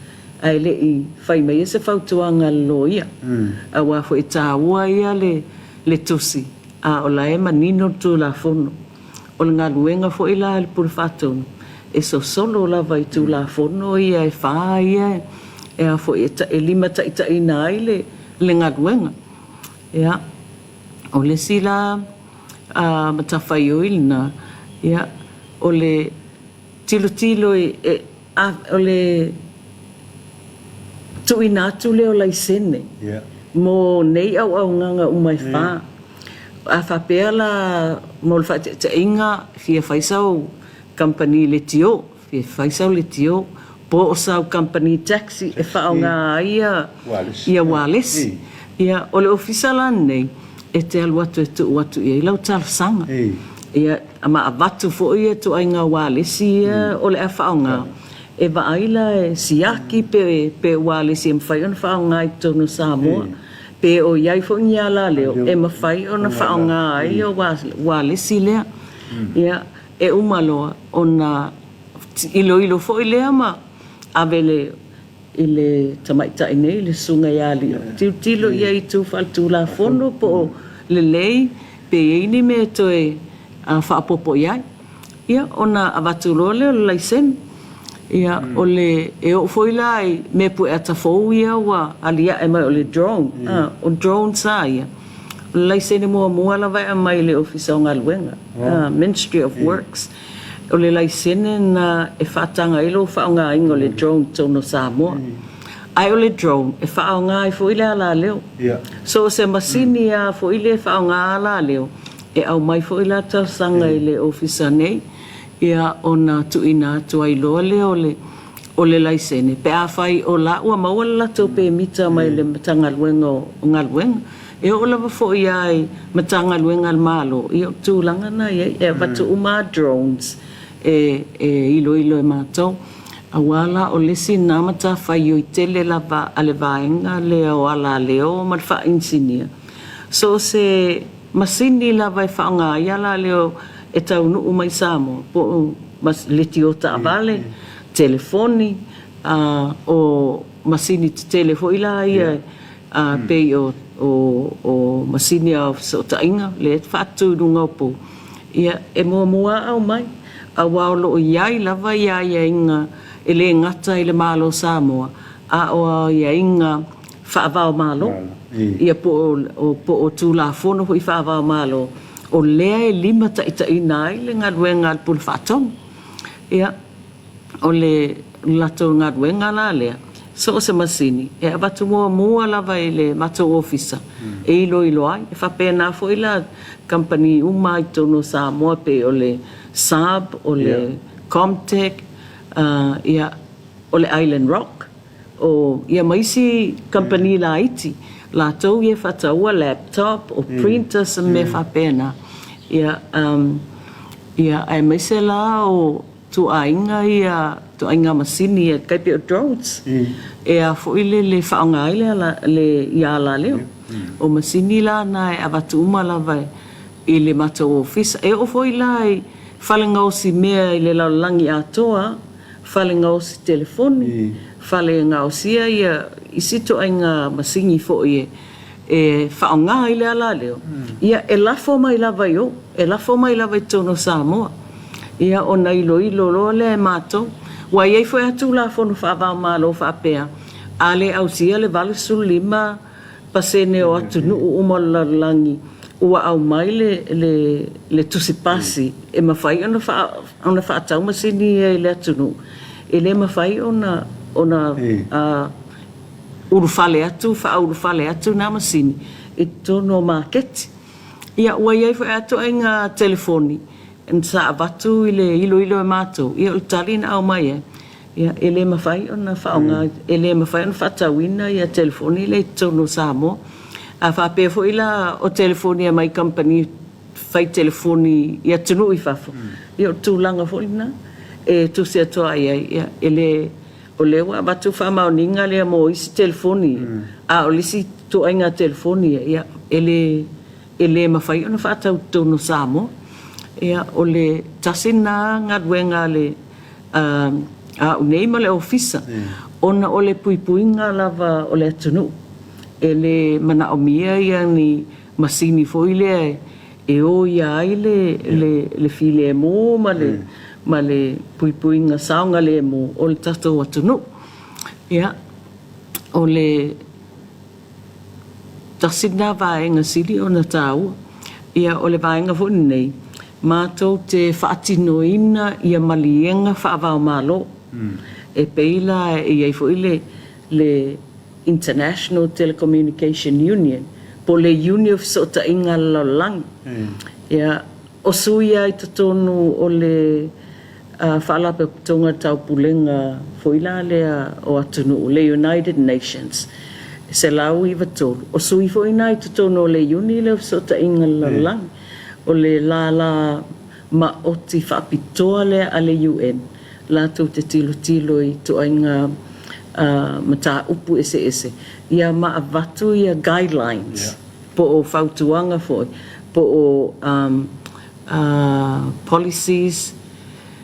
ae le i fai maia se fautuaga a le loia. Aua foi e taua ia le tusi, a o la e manino le Tulafono. O le galuega foi la a le Pule Faatonu, e sosolo lava i Tulafono ia e fa ia e a foi e limataitaiina ai le galuega. Ia, o le isi la matafaioi lena, ia, o le tilotilo i, o le tuuina atu lea o laisene mo nei auaunaga uma e fa. A faapea la mo le faataitaiga e fia fai sau kamupani leitio, fia fai sau leitio, po o sau kamupani taxi e faaaoga ai ia ualesi. Ia, o le ofisa la lenei, e te alu atu e tuu atu i ai lau talosaga. Ia, ma avatu foi ia ituaiga ualesi ia o le a faaaoga, e vaai la e siaki pe ualesi e mafai ona faaaoga i totonu o Samoa. Pe o i ai foi ni alaleo e mafai ona faaaoga ai ia ualesi lea. Ia, e uma loa ona iloilo foi lea ma ave le i le tamaitai nei, le Susuga ia Lio, tilotilo i ai i itu faaletulafono po o lelei pe i ai ni mea e toe faaopoopo i ai. Ia, ona avatu loa lea o le laisene. Ia, o le, e oo foi la i mea pueata fou ia ua aliae mai o le drone, o drones lava ia, o le laisene muamua lava e aumai i le Ofisa o Galuega, Ministry of Works. O le laisene lena e faataga ai lou faaaogaina o le drone i totonu o Samoa. Ae o le drone, e faaaoga ai foi le alaleo. So o se masini lava foi lea e faaaoga alaleo, e aumai foi la talosaga i le ofisa nei, ia ona tuuina atu ai loa lea o le o le laisene pe afai o la ua maua le latou pemita mai le Matagaluega o Galuega. E oo lava foi lava i Matagaluega a le Malo, ia o tulaga na e i ai, e avatu uma lava drones e iloilo e matou. Aua la o le isi lena matafaioi tele lava a le vaega lea o alaleo ma le faainisinia, so o se masini lava e faaaoga ai alaleo e taunuu mai i Samoa, po o leitio taavale, telefoni, o masini tetele foi la ia pei o masini o fesootaiga lea e faatu i luga o pou, ia e muamua lava aumai, aua o lo o i ai lava ia aiaiga e le gata i le Malo o Samoa, a o aiaiga faava-o-Malo, ia po o Tulafono foi faava-o-Malo, o lea e limataitaiina ai le galuega a le Pule Faatonu. Ia, o le latou galuega la lea, so o se masini, e avatu muamua lava i le matou ofisa e iloilo ai. E faapena foi la kamupani uma lava i totonu o Samoa pei o le Saab, o le Comtech, ia, o le Island Rock, o, ia ma isi kamupani laiti, latou ia e faataua laptop, o printers ma mea faapena, ia, ia, aemaise la o tuaaiga ia, tuaaiga masini ia tai pei o drones, e a foi le le faaaoga ai le ala, le, ia alaleo. O masini la na e avatu uma lava i le matou ofisa. E oo foi la i fale gaosi mea i le lalolagi atoa, fale gaosi telefoni, fale gaosia ia isi ituaiga masini foi e faaaoga ai le alaleo, ia e lafo mai lava i o, e lafo mai lava i totonu o Samoa. Ia ona iloilo loa lea e matou. Ua i ai foi lava Tulafono faava-o-Malo faapea, a le ausia le 85 pasene o atunuu uma o le lalolagi ua aumai le tusi pasi e mafai ona faatau masini ia i le atunuu, e le mafai ona ulufale atu, faaulufale atu na masini i totonu o maketi. Ia, ua i ai foi lava ituaiga telefoni sa avatu i le iloilo e matou, ia o le tali na aumai ai, ia e le mafai ona faaaoga, e le mafai ona faatauina ia telefoni lea i totonu o Samoa. A faapea foi la o telefoni e aumai i kamupani fai telefoni i atunuu i fafo, ia o le tulaga foi lena e tusi atu lava i ai, ia e le, o lea ua avatu le faamaoniga lea mo isi telefoni ia, a o le isi ituaiga telefoni ia, ia e le, e le mafai ona faatau i totonu o Samoa. Ia, o le tasi lena galuega a le a au nei ma le Ofisa, ona o le puipuiga lava o le atunuu. E le manaomia ia ni masini foi lea e oia ai le filemu ma le puipuiga saogalemu o le tatou atunuu. Ia, o le tasi lena vaega sili ona taua. Ia, o le vaega foi lenei, matou te faatinoina ia maliega faava-o-Malo. E pei la e i ai foi le International Telecommunication Union, po o le Iuni o Fesootaiga a le Lalolagi. Ia, o sui lava i totonu o le Faalapotopotoga Taupulega foi la lea o atunuu, le United Nations, 193, o sui foi na i totonu o le Iuni lea o Fesootaiga a le Lalolagi. O le lala maoti faapitoa lea a le UN, latou te tilotilo i ituaiga mataupu eseese, ia ma avatu ia guidelines po o fautuaga foi, po o policies,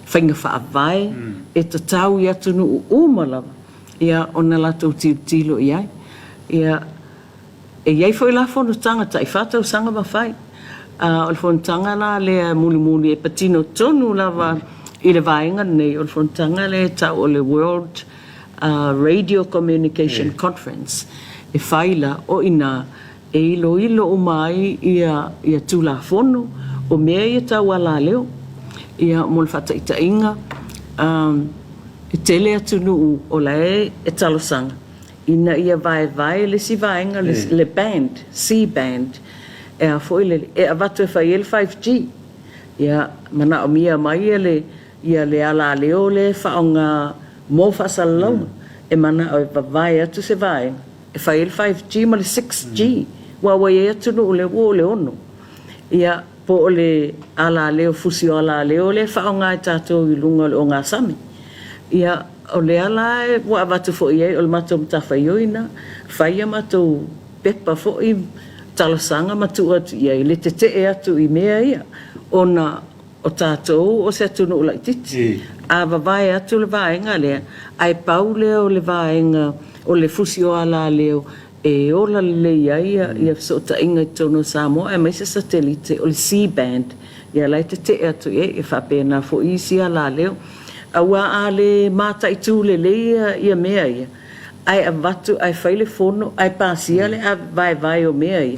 faiga faavae e tatau i atunuu uma lava ia ona latou tilotilo i ai. Ia, E i ai foi la fonotaga tai fa tausaga ma fai. A o le fonotaga la lea mulimuli e patino tonu lava i le vaega lenei, o le fonotaga lea e tau o le World Radio Communication Conference e fai la, o i ina e iloilo uma ai ia Tulafono o mea ia tau alaleo. Ia mo le faataitaiga, e tele atunuu o la e talosaga ina ia vaevae le isi vaega, le band, C-band, e a foi le, e avatu e fai ai le 5G. Ia manaomia mai le, ia le alaleo lea e faaaoga mo faasalalauga, e manao e vavae atu se vaega e fai ai le 5G ma le 6G, aua ua i ai atunuu lea ua oo i le 6. Ia, po o le alaleo, fusi o alaleo lea e faaaoga e tatou i luga o le ogasami. Ia, o lea la ua avatu foi i ai, o le matou matafaioi lena, fai a matou pepa foi talosaga ma tuu atu i ai le tetee atu i mea ia, ona o tatou o se atunuu laitiiti. A vavae atu le vaega lea, ae pau lea o le vaega o le fusi o alaleo e ola lelei ai ia fesootaiga i totonu o Samoa aemaise satelite o le C-band, ia la e tetee atu i ai, e faapena foi isi alaleo. Aua a le mataitu lelei ia mea ia, ae avatu ae fai le fono ae pasia le vaevae o mea ia,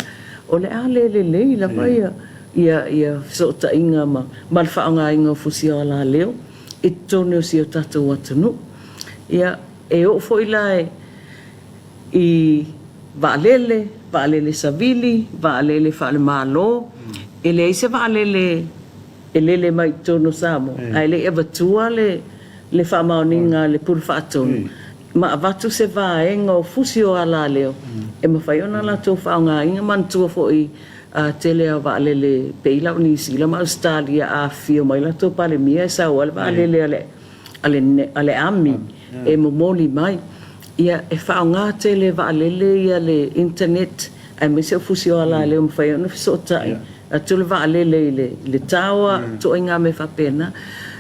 o le a le lelei lava ia fesootaiga ma le faaaogaina o fusi o alaleo i totonu o si o tatou atunuu. Ia, e oo foi la i vaalele, vaalele savili, vaalele faale-Malo, e leai se vaalele e lele mai i totonu o Samoa ae le i avatua le faamaoniga a le Pule Faatonu ma avatu se vaega o fusi o alaleo e mafai ona latou faaaogaina. Manatua foi tele lava o vaalele pei la o Niu Sila ma Ausetalia a afifio mai latou Palemia e sau lava le vaalele a le a le Army e momoli mai. Ia, e faaaoga tele e vaalele ia le internet aemaise o fusi o alaleo e mafai ai ona fesootai atu le vaalele i le tower, ituaiga mea faapena.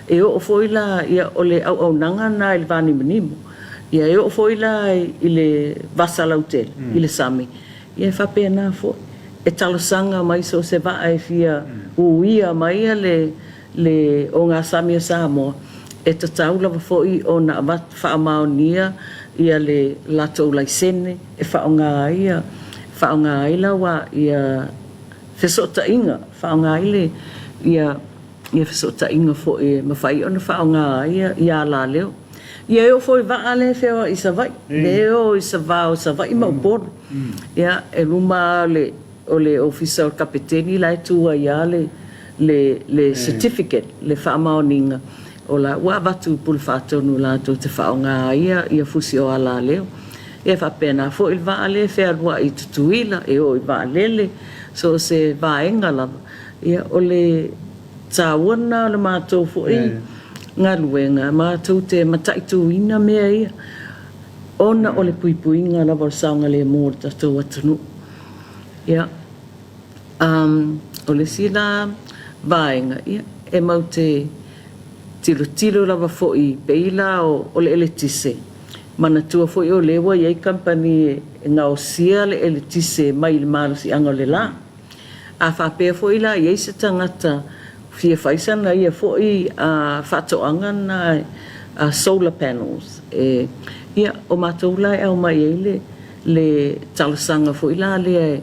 E oo foi la, ia o le auaunaga lena i le vanimonimo. Ia e oo foi la i le vasa lautele, i le sami, ia e faapena foi. E talosaga mai so o se vaa e fia uia mai le le ogasami o Samoa, e tatau lava foi ona avatu faamaonia ia le latou laisene e faaaoga ai ia faaaoga ai la ua ia fesootaiga, faaaoga ai le ia ia fesootaiga foi e mafai ona faaaoga ai ia ia alaleo. Ia e oo foi i vaa lea e feoai i Savaii, lea e o i Sava o Savaii ma Upolu. Ia e luma lava o le O le ofisa o le Kapeteni la e tu ai lava le, le, le certificate, le faamaoniga, o la ua avatu i Pule Faatonu latou te faaaoga ai ia, ia fusi o alaleo. Ia e faapena foi le vaa lea e fealuai i Tutuila, e o i vaalele, so o se vaega lava. Ia o le taua lena o le matou foi galuega, matou te mataituina mea ia ona o le puipuiga lava o le saogalemu o le tatou atunuu. Ia, o le isi la vaega, ia, e matou te tilotilo lava foi pei la o le eletise, manatua foi o lea ua i ai kamupani e gaosia le eletise mai le malosiaga o le la. A faapea foi la e i ai se tagata e fia fai sana ia foi faatoaga lena solar panels, ia, o matou la e aumai ai le talosaga foi la lea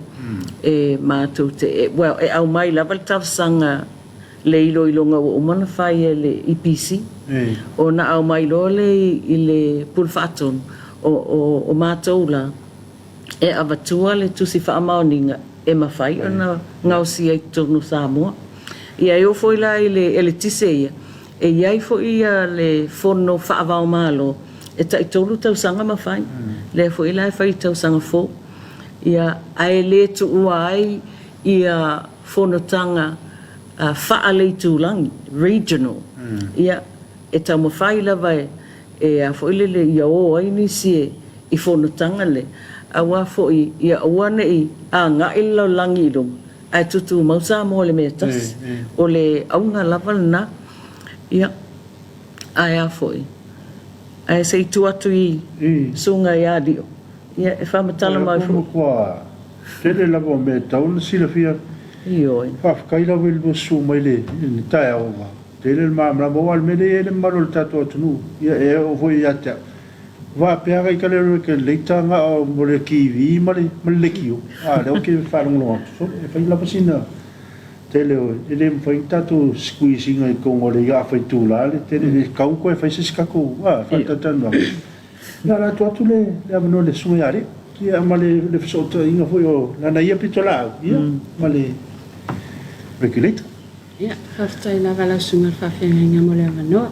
e matou te, well, e aumai lava le talosaga le iloiloga ua uma ona fai e le EPC, ona aumai loa lea i le Pule Faatonu, o matou la, e avatua le tusi faamaoniga e mafai ona gaosia i totonu o Samoa. Ia e oo foi la i le eletise ia, e i ai foi le fono faava-o-Malo e taitolu tausaga ma fai, lea foi la e fai i le tausaga fou, ia, ae le tuua ai ia fonotaga faaleitulagi, regional, ia, e taumafai lava e a foi lele ia o ai nisi i fonotaga lea, aua foi ia aua ne i agai le lalolagi i luma ae tutumau Samoa i le mea e tasi. O le auga lava lena. Ia, ae a foi, ae se i tuu atu i Susuga ia Lio, ia e faamatala mai foi. Ua matua tele lava o mea e tatau ona silafia. Ioe. Faafetai lava i le lua susu mai i le taeao ua tele le malamalama aua o le mea lea e i ai le mamalu o le tatou atunuu, ia e oo foi ia te au, faapea lava ita le regulator na o mo le TV ma le leitio, a o lea ou te faalogologo atu, sole, e fai lava sina tele o, e le mafai ona tatou squeeze ina i totonu o le afa itula le tele, e tatau ona toe fai se isi tatou faatalatalanoaga. Ia o le a tuu atu le avanoa i le Susuga ia Alii, ia ma le fesootaiga foi o lana ia pitolaau, ia ma le Regulator. Ia, faafetai lava lau Susuga i le Faafeagaiga mo le avanoa.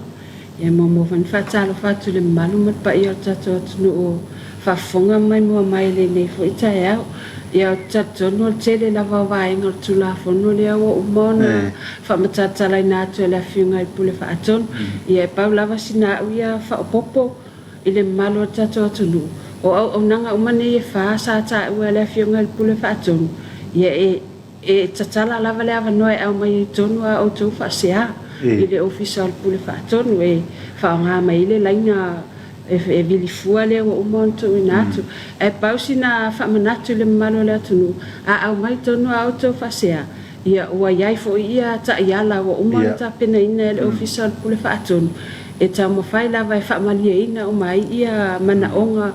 Ia, e muamua foi ona faatalofa atu i le mamalu ma le paia o le tatou atunuu o faafofoga ma maimoa mai i lenei foi taeao. Ia, ou te talitonu o le tele lava o vaega o le Tulafono lea ua uma ona faamatalatalaina atu e le Afioga i le Pule Faatonu. Ia, e pau lava sina au ia faaopoopo i le mamalu o le tatou atunuu, o auaunaga uma nei e fa sa taua e le Afioga i le Pule Faatonu, ia e E tatala lava le avanoa e aumai ai tonu a outou faasea i le Ofisa o le Pule Faatonu e faaaoga mai ai le laina e vili fua lea ua uma ona tuuina atu. Ae pau sina faamanatu i le mamalu o le atunuu, a aumai tonu a outou faasea, ia ua i ai foi ia taiala ua uma ona tapenaina e le Ofisa o le Pule Faatonu e taumafai lava e faamalieina uma ai ia manaoga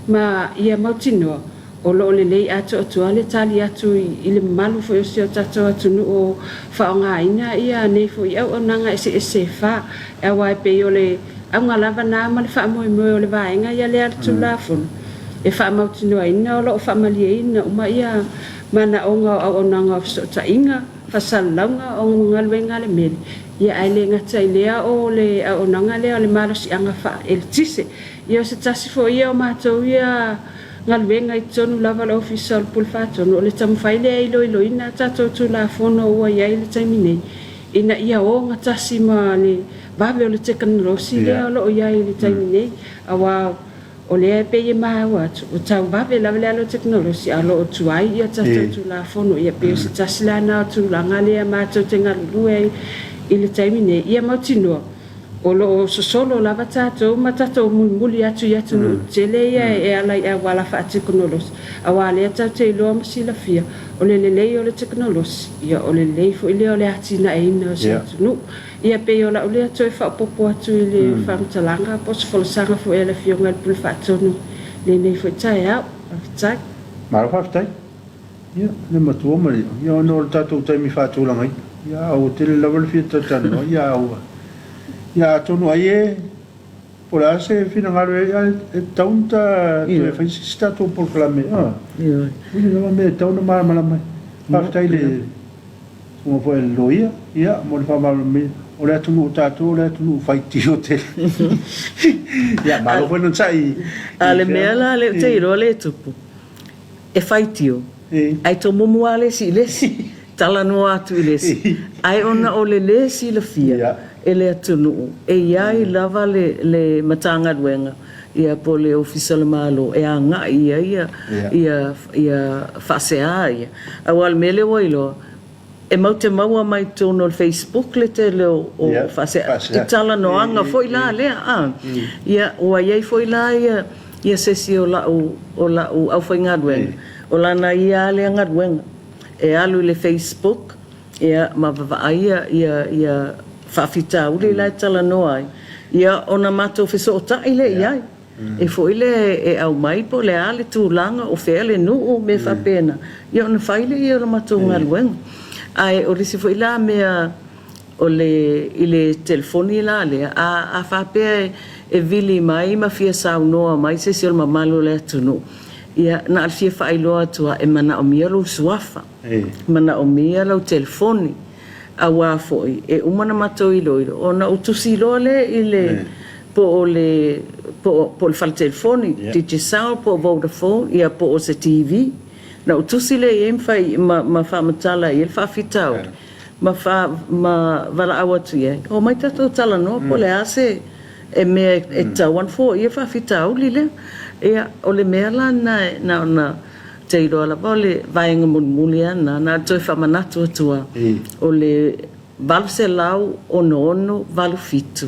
ma ia mautinoa O lo o lelei atoatoa le tali atu i le mamalu foi o si o tatou atunuu o faaaogaina ia nei foi auaunaga eseese e fa, aua e pei o le auga lava na ma le faamoemoe o le vaega ia lea a le Tulafono e faamautinoaina o lo o faamalieina uma ia manaoga o auaunaga o fesootaiga, faasalalauga o galuega a le meli, ia ae le gata i lea o le auaunaga lea o le malosiaga faa-eletise. Ia o se tasi foi ia o matou ia galuega i totonu lava o le Ofisa o le Pule Faatonu, o le taumafai lea e iloiloina a tatou Tulafono ua i ai i le taimi nei, ina ia ogatasi ma le vave o le tekonolosi lea o lo o i ai i le taimi nei, aua o lea e pei e maua atu, ua tau vave lava le alu o le tekonolosi, a o lo o tuai a tatou Tulafono. Ia pei o se tasi la lena o tulaga lea matou te galulue ai i le taimi nei, ia mautinoa O lo o sosolo lava tatou ma tatou mulimuli atu i atunuu tetele ia e ala i auala faatekonolosi, aua lea tatou te iloa ma silafia, o le lelei o le tekonolosi, ia o le lelei foi lea o le atinaeina o se atunuu. Ia pei o lau lea toe faaopoopo atu i le faamatalaga po o se folasaga foi a le Afioga i le Pule Faatonu i lenei foi taeao. Faafetai. Malo faafetai. Ia, le matua ma le, ia ona o le tatou taimi faatulagaina, ia a ua tele lava le fia talatalanoa, ia a ua, ia atonu ai e, po o le a se finagalo e, ae e tatau ona ta toe fai se isi tatou polokalame, a, tele lava mea e tatau ona malamalama ai. Faafetai i le susuga foi a le loia, ia, mo le faamalamalamaina. O le atunuu o tatou o le atunuu faitio tele. Ia, malo foi le onosai i A o le mea la lea ou te iloa lea e tupu, e faitio, ae tomumu lava le isi i le isi, talanoa atu i le isi, ae ona o le lē silafia e le atunuu, e i ai lava le le Matagaluega ia po o le Ofisa o le Malo e agai i ai ia ia ia faasea ia. Aua o le mea lea ua iloa, E matou te maua mai totonu o le Facebook le tele o faasea i talanoaga foi la lea a. Ia ua i ai foi la ia se isi o lau o lau aufaigaluega o lana ia lava lea galuega e alu i le Facebook ia ma vavaai ia faafitauli la e talanoa ai ia ona matou fesootai lea i ai. E foi lea e aumai po o le a le tulaga, o fea le nuu, mea faapena, ia ona fai lea o le matou galuega. Ae o le isi foi la mea o le i le telefoni la lea, a faapea e vili mai ma fia saunoa mai se isi o le mamalu o le atunuu, ia na o le fia faailoa atu lava e manaomia lou suafa, manaomia lau telefoni. Aua foi e uma ona matou iloilo ona ou tusi loa lea i le po o le po o le fale telefoni, Digicel po o Vodafone ia po o se TV. Ona ou tusi lea i ai ma fai ma faamatala i ai le faafitauli ma ma valaau atu i ai, omai tatou talanoa po o le a se mea e tatau ona foia le faafitauli lea. Ia o le mea la lena na ona Ou te iloa lava o le vaega mulimuli lava lena, na ona toe faamanatu atu lava, o le 866 87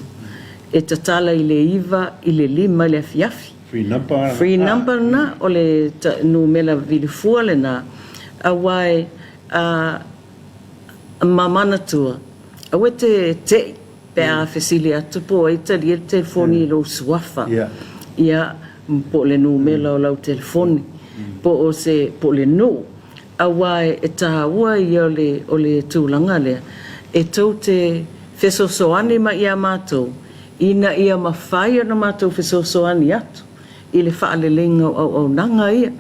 e tatala i le 9 i le 5 i le afiafi. Free number lena, o le numera vilifua lena, aua e ma manatua, aua e te te'i Pe a fesili atu po o ai talia le telefoni i lou suafa, ia, po o le numera o lau telefoni, po o se, po o le nuu, aua e taua ia o le, o le tulaga lea, e tou te fesoasoani mai ia matou, ina ia mafai ona matou fesoasoani atu i le faaleleiga o auaunaga ia.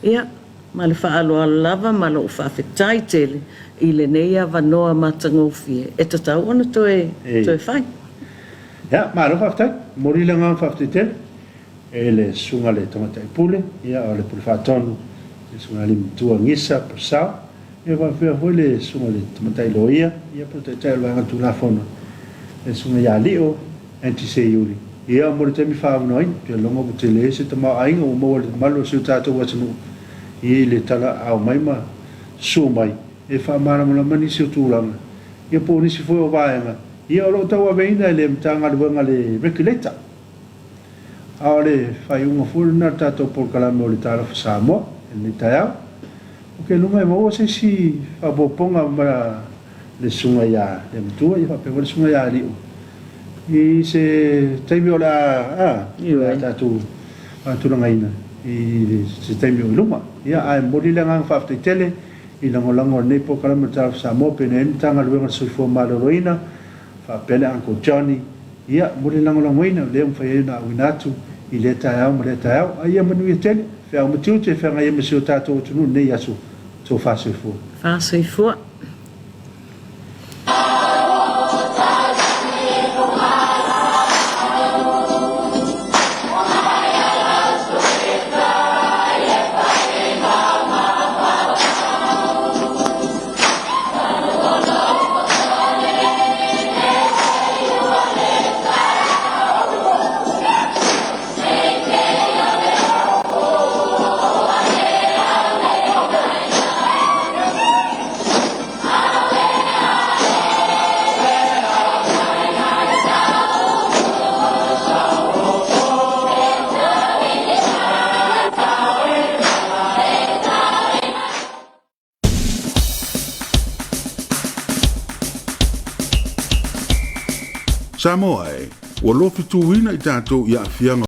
Ia. Ma le faaaloalo lava ma lou faafetai tele i lenei avanoa matagofie e tatau ona toe toe fai. Ia, malo faafetai. Momoli le agaga faafetai tele i le Susuga i le Tamaitai Pule, ia o le Pule Faatonu, le Susuga i le Alii Matua Gisa Purcell, ia faapea foi le Susuga i le Tamaitai Loia, ia po o le Taitai o le Vaega Tulafono, le Susuga ia Lio Aunty Seiuli. Ia, mo le taimi faaaunaina, ou te lagona ua tele se tamaoaiga ua maua e le mamalu o si o tatou atunuu i le tala ao mai ma susu mai e faamalamalama nisi o tulaga, ia po o nisi foi o vaega, ia o lo o tauaveina e le Matagaluega a le Regulator. A o le faaiuga foi lena o le tatou polokalame o le Talofa Samoa i lenei taeao. Ou te luma e maua se isi faaopoopoga ma le susuga ia Lematua ia faapea foi le susuga ia Aliu i se taimi o le a tatou faatulagaina i se taimi o i luma. Ia, ae momoli le agaga faafetai tele i lagolago a lenei polokalame o le Talofa Samoa pei ona i ai le Matagaluega o le Soifua Maloloina faapea le Uncle Johnny. Ia, momoli le lagolagoina o lea ua mafai ai ona auina atu i lea taeao ma lea taeao. A ia manuia tele, feau ma tiute e feagai ai ma si o tatou atunuu i lenei aso. Tofa soifua. Fa soifua. Samoa e, ua lofituina i tatou i aafiaga.